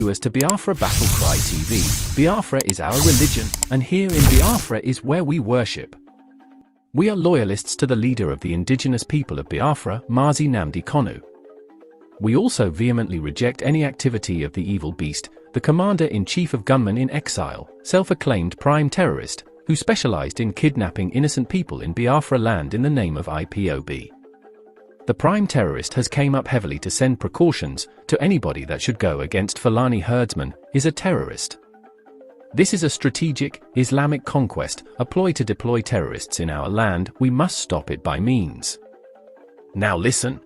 To Biafra Battle Cry TV. Biafra is our religion, and here in Biafra is where we worship. We are loyalists to the leader of the indigenous people of Biafra, Mazi Nnamdi Kanu. We also vehemently reject any activity of the evil beast, the commander-in-chief of gunmen in exile, self-acclaimed prime terrorist, who specialized in kidnapping innocent people in Biafra land in the name of IPOB. The prime terrorist has came up heavily to send precautions to anybody that should go against Fulani herdsmen is a terrorist. This is a strategic, Islamic conquest, a ploy to deploy terrorists in our land. We must stop it by means. Now listen.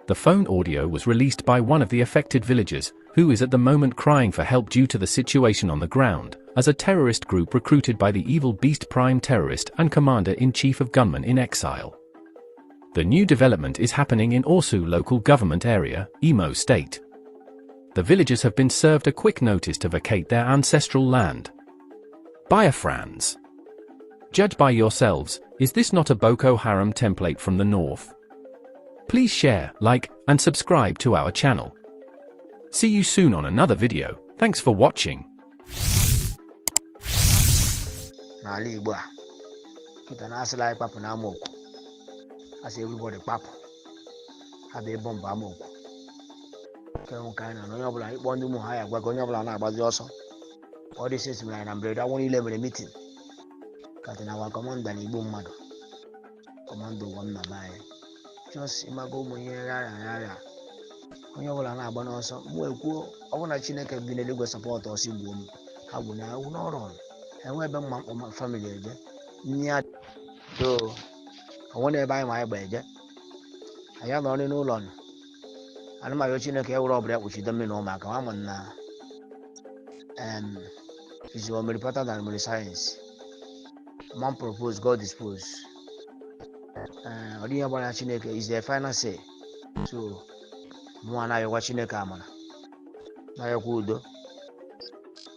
The phone audio was released by one of the affected villagers, who is at the moment crying for help due to the situation on the ground, as a terrorist group recruited by the evil beast prime terrorist and commander-in-chief of gunmen in exile. The new development is happening in Orsu local government area, Imo state. The villagers have been served a quick notice to vacate their ancestral land. Biafrans, judge by yourselves, is this not a Boko Haram template from the north? Please share, like, and subscribe to our channel. See you soon on another video. Thanks for watching. As everybody pap, have a bomb bamo. Kind of no one to higher, we're going about the also. All this is my number. I want 11 meeting. Cutting our command than Igbo mother. Commando one by just imago here. When you will an also, well, I want a Chineke have been a legal support or Sibu. I will now not on. And we're my family near though. I want to buy my bed. I have only no loan. I know my Chineke Robert, which is the minimum Macaman. Is your better than my science. Mom proposed, God dispose. Odiyabana Chineke is their final say. So, one I watching a camera. Now good.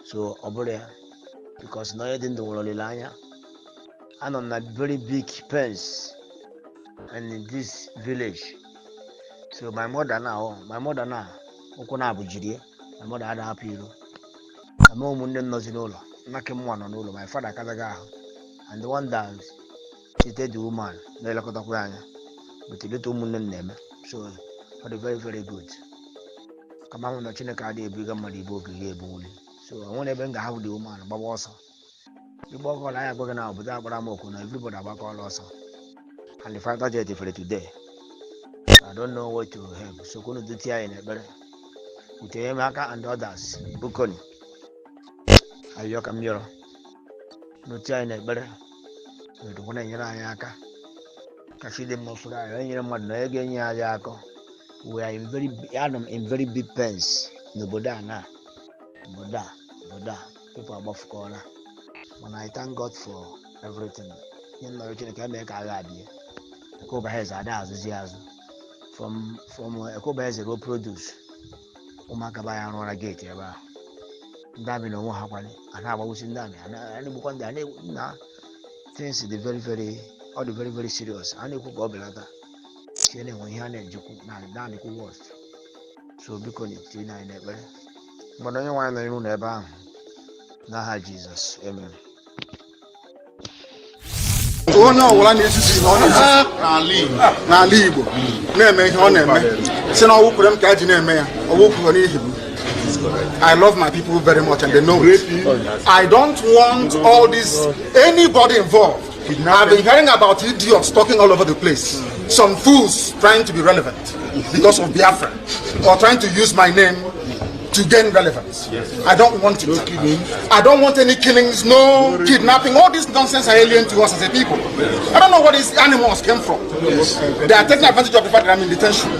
So, over there, because no, I didn't do Lolilania. And on that very big pens. And in this village, so my mother now, Okuna Bujiri, my mother had a happy. My mom wouldn't know Zinola, Nakim one on all my father Kadaga, and the one that she did the woman, Nelakotakwanya, with the little woman name, so for the very, very good. Come on, the Chinakadi, bigger money book here, bully. So I won't even have the woman, but also. The book I am going out without Bramokuna, everybody about all also. And the fact that you're different today, I don't know what to have. So, going to do tea in a better with Yamaka and others. Bukoni, I yoke a mirror. No tea in a better with one in Yaka. Kashidi Mosura, and your mother again, Yako. We are in very big pens. No Bodana, Boda, people above corner. When I thank God for everything, you know, you can make a idea. Koba has a dazzle from a Koba has a road produce. Omakabaya and Rora Gate, yeah. Damn, no more happen, and how I was in Dammy, and I look on the now. Things is very, very serious. I need to go better. Killing when you had a joke, down the worst. So, because it's in a never. But I don't want to know never. Now, Jesus, amen. Oh no, well I need to see na Igbo na-eme ihe ọ na-eme si na ọwụkwụ m ka ji na-eme ya ọwụkwụ n'ihi I love my people very much and they know it. I don't want all this anybody involved. I've been hearing about idiots talking all over the place. Some fools trying to be relevant because of Biafra or trying to use my name to gain relevance. Yes. I don't want it. No killing. I don't want any killings, no kidnapping. All this nonsense are alien to us as a people. I don't know where these animals came from. They are taking advantage of the fact that I'm in detention.